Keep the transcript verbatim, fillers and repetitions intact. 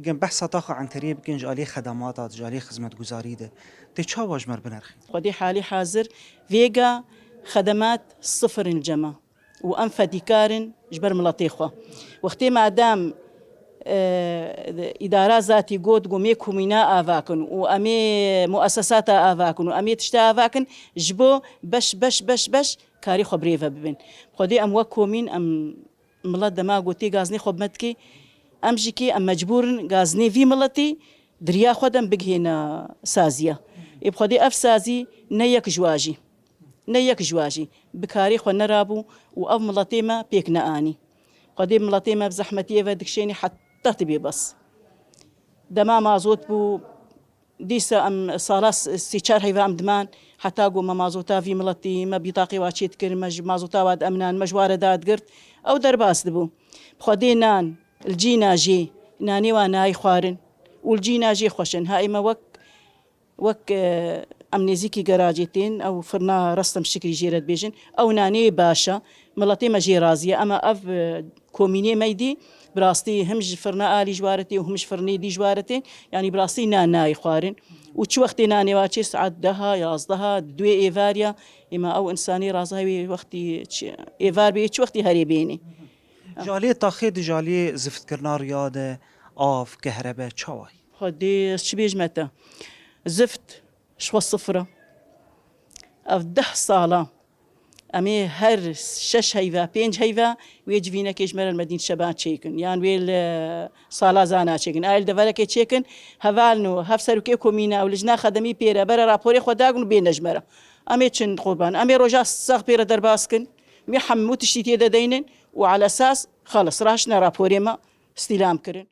Gem behsa taxa Enteriyê bikin ji alî xedemata, ji alî xizmetguzarî de. Tê çawa ji me re binirxî? Xwedê halî hazir vêga xedemat sifir in cema. Û em fedîkar in ji ber miletê xwe. Wextê madem, e, îdara zatî got, got, "Mê komîna ava kin û em ê muesesata ava kin û em ê tişta ava kin, ji bo beş, beş, beş, beş karî xwe birêve bibin." Xwedê em wek komîn, em milet dema gotê gaznê xwe bi me dikê, em jî kê, em mecbûr in gaznê vî miletî di riya xwe de em bigihêne saziya. Ê bi Xwedê ev sazî ne yek ji wa jî, ne yek ji wa jî bi karê xwe nerabû û ev miletê me pêk neanî. Xwedê miletê me bi zehmetiyê ve dikişênî heta tibê bes. Dema mazot bû, dîsa em sala s-, sê çar heyva em diman, heta ku me mazota vî miletî, me bîtaqê wa çê dikir, me ji mazota wa dieminan, me ji wa re dadigirt, ew derbas dibû. Bi Xwedê nan, li cîna jê, nanê wa nayê xwarin û li cîna jê xweş in. Ha ê me wek, wek, e, em nêzîkî geracê tên, ew firna Restem Şikrî jê re dibêjin, ew naneyê baş e, miletê me jê razî ye. Ema ev, e, komînê me dî, bi rastî him ji firna alî ji wa re tê û him ji firnê dî ji wa re tên. Yanî bi rastî nan nayê xwarin. Û çi wextê nanê wa çê, saet deha, yazdeha, duê êvar ya. Ê me ew însanê razayê wê wextî çi, êvar bê, çi wextî herê bênê. Ji aliyê taxê de, ji aliyê ziftkirina riya de, av, kehrebe, çawa ye? Xwedê ez çi bêjime te? Zift ji xwe sifir e. Ev deh sala em ê her şeş heyva, pênc heyva wê civînekê ji me re li Medîn Şeban çêkin. Yan wê li Sala Zana çêkin. Ay li deverekê çêkin, hevalin û hevserokê komîna û lijna xedemî pê re bere raporê xwe dakin û bêne ji me re. Em ê çin qurban. Em ê roja sax pê re derbas kin. Wê hemû tiştî tê de deynin û ala esas xelis raştine raporê me stîlam kirin.